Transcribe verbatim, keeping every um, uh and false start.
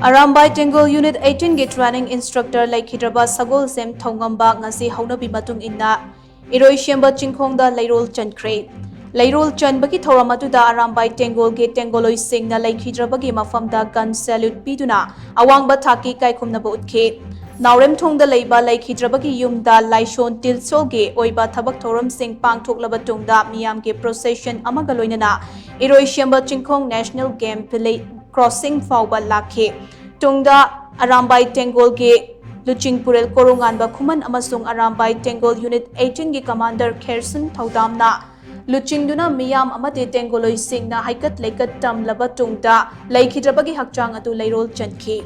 Arambai ꯇꯦꯡꯒꯣꯜ Unit eighteen ꯒꯤ training instructor ꯂꯩꯈꯤꯗ꯭ꯔꯕ ꯁꯒꯣꯜꯁꯦꯝ ꯊꯧꯉꯝꯕ ꯉꯁꯤ ꯍꯧꯅꯕꯤ ꯃꯇꯨꯡ ꯏꯟꯅ ꯏꯔꯣꯏꯁꯦꯝꯕ ꯆꯤꯡꯈꯣꯡꯗ ꯂꯩꯔꯣꯜ ꯆꯟꯈ꯭ꯔꯦ꯫ ꯂꯩꯔꯣꯜ ꯆꯟꯕꯒꯤ ꯊꯧꯔꯝ ꯑꯗꯨꯗ ꯑꯔꯥꯝꯕꯥꯏ ꯇꯦꯡꯒꯣꯜꯒꯤ ꯇꯦꯡꯒꯣꯂꯣꯏꯁꯤꯡꯅ ꯂꯩꯈꯤꯗ꯭ꯔꯕꯒꯤ ꯃꯐꯝꯗ gun salute ꯄꯤꯗꯨꯅ ꯑꯋꯥꯡꯕ ꯊꯥꯛꯀꯤ ꯏꯀꯥꯏꯈꯨꯝꯅꯕ ꯎꯠꯈꯤ꯫ ꯅꯥꯎꯔꯦꯝꯊꯣꯡꯗ ꯂꯩꯕ ꯂꯩꯈꯤꯗ꯭ꯔꯕꯒꯤ ꯌꯨꯝꯗ ꯂꯥꯏꯁꯣꯟ ꯇꯤꯜꯁꯣꯜꯒꯤ ꯑꯣꯏꯕ ꯊꯕꯛ ꯊꯧꯔꯝꯁꯤꯡ ꯄꯥꯡꯊꯣꯛꯂꯕ ꯇꯨꯡꯗ ꯃꯤꯌꯥꯝꯒꯤ procession ꯑꯃꯒ ꯂꯣꯏꯅꯅ ꯏꯔꯣꯏꯁꯦꯝꯕ ꯆꯤꯡꯈꯣꯡ National Game Village Crossing ꯐꯥꯎꯕ ꯂꯥꯛꯈꯤ꯫ ꯇꯨꯡꯗ ꯑꯔꯥꯝꯕꯥꯏ ꯇꯦꯡꯒꯣꯜꯒꯤ ꯂꯨꯆꯤꯡꯄꯨꯔꯦꯜ ꯀꯣꯔꯣꯉꯥꯟꯕ ꯈꯨꯃꯟ ꯑꯃꯁꯨꯡ ꯑꯔꯥꯝꯕꯥꯏ ꯇꯦꯡꯒꯣꯜ Unit eighteen ꯒꯤ commander ꯈꯦꯔꯁꯟ ꯊꯧꯗꯥꯝꯅ ꯂꯨꯆꯤꯡꯗꯨꯅ ꯃꯤꯌꯥꯝ ꯑꯃꯗꯤ ꯇꯦꯡꯒꯣꯂꯣꯏꯁꯤꯡꯅ ꯍꯩꯀꯠ ꯂꯩꯀꯠ ꯇꯝꯂꯕ ꯇꯨꯡꯗ ꯂꯩꯈꯤꯗ꯭ꯔꯕꯒꯤ ꯍꯛꯆꯥꯡ ꯑꯗꯨ ꯂꯩꯔꯣꯜ ꯆꯟꯈꯤ꯫